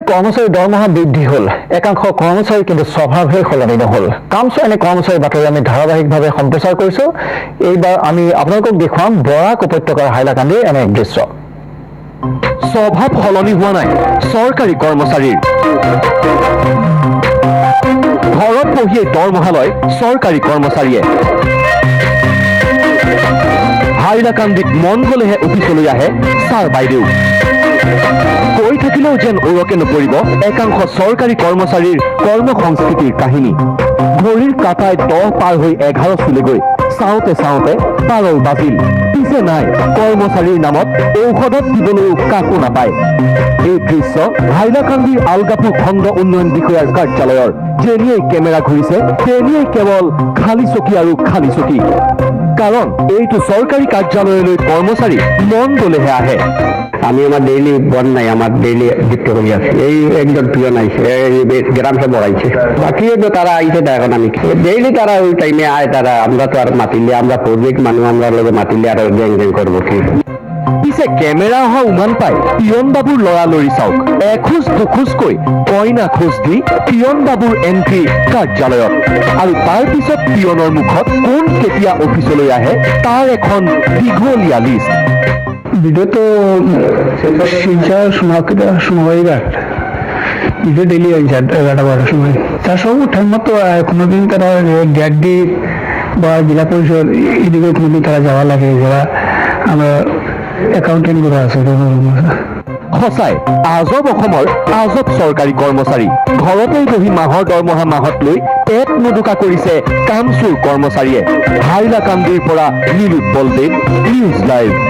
কৰ্মচাৰীৰ দৰমহা বৃদ্ধি হ'ল, একাংশ কৰ্মচাৰীৰ কিন্তু স্বভাৱহে সলনি নহ'ল। কামচোৰ এনে কৰ্মচাৰীৰ বাতৰি আমি ধাৰাবাহিকভাৱে সম্প্ৰচাৰ কৰিছোঁ। এইবাৰ আমি আপোনালোকক দেখুৱাম বৰাক উপত্যকাৰ হাইলাকান্দিৰ এনে এক দৃশ্য। স্বভাৱ সলনি হোৱা নাই চৰকাৰী কৰ্মচাৰীৰ। ঘৰত বহিয়েই দৰমহা লয় চৰকাৰী কৰ্মচাৰীয়ে। হাইলাকান্দিত মন গলেহে অফিচলৈ আহে ছাৰ বাইদেউ। কৈ থাকিলেও যেন ওৰকে নপৰিব একাংশ চৰকাৰী কৰ্মচাৰীৰ কৰ্ম সংস্কৃতিৰ কাহিনী। ঘড়ীৰ কাঁটাই 10 পাৰ হৈ 11 চুলেগৈ, চাওঁতে চাওঁতে 12 বাজিল। পিছে নাই, কৰ্মচাৰীৰ নামত ঔষধত দিবলৈও কাকো নাপায়। এই দৃশ্য হাইলাকান্দিৰ আলগাপুৰ খণ্ড উন্নয়ন বিষয়াৰ কাৰ্যালয়ৰ। যেনিয়েই কেমেৰা ঘূৰিছে তেনিয়েই কেৱল খালী চকী আৰু খালী চকী। কাৰণ এইটো চৰকাৰী কাৰ্যালয়লৈ কৰ্মচাৰী মন গলেহে আহে। আমি আমার ডেইলি বন্ধ নাই, আমার ডেইলি যুক্ত করি আছি। এই একজন পিয়ন আইছে, এই গ্রাম সভা আইছে, বাকিও তো তারা আইছে। এখন আমি ডেইলি তারা ওই টাইমে আয় তারা, আমরা তো আর মাতিলে আমরা প্রজেক্ট মানুষ, আমরা লগে মাতিলে আর গ্যাং গ্যাং করবো কি। পিছে কেমেৰা অহা উমান পাই পিয়ন বাবুৰ লৰালৰি চাওক। এখোজ দুখোজকৈ কইনা খোজ দি পিয়ন বাবুৰ এণ্ট্ৰি কাৰ্যালয়ত, আৰু তাৰ পিছত পিয়নৰ মুখত কোন কেতিয়া অফিচলৈ আহে তাৰ এখন দীঘলীয়া লিষ্ট। ভিডিও তো শিলচর সোনাবাড়ি ঘাট ভিডিও ডেলি আইছে 11টা 12টার সময়। তার সব টাইম মতো কোনোদিন তারা গ্যাডি বা জেলা পরিষদ এদিকে কোনোদিন তারা যাওয়া লাগে, যারা আমরা একাউন্টেন্ট গুলো আছে। সঁচাই আজব অসমৰ আজব চৰকাৰী কৰ্মচাৰী। ঘৰতেই বহি মাহৰ দৰমহা মাহত লৈ পেট নোদোকা কৰিছে কামচোৰ কৰ্মচাৰীয়ে। হাইলাকান্দিৰ পৰা নীলোৎপল দেৱ, নিউজ লাইভ।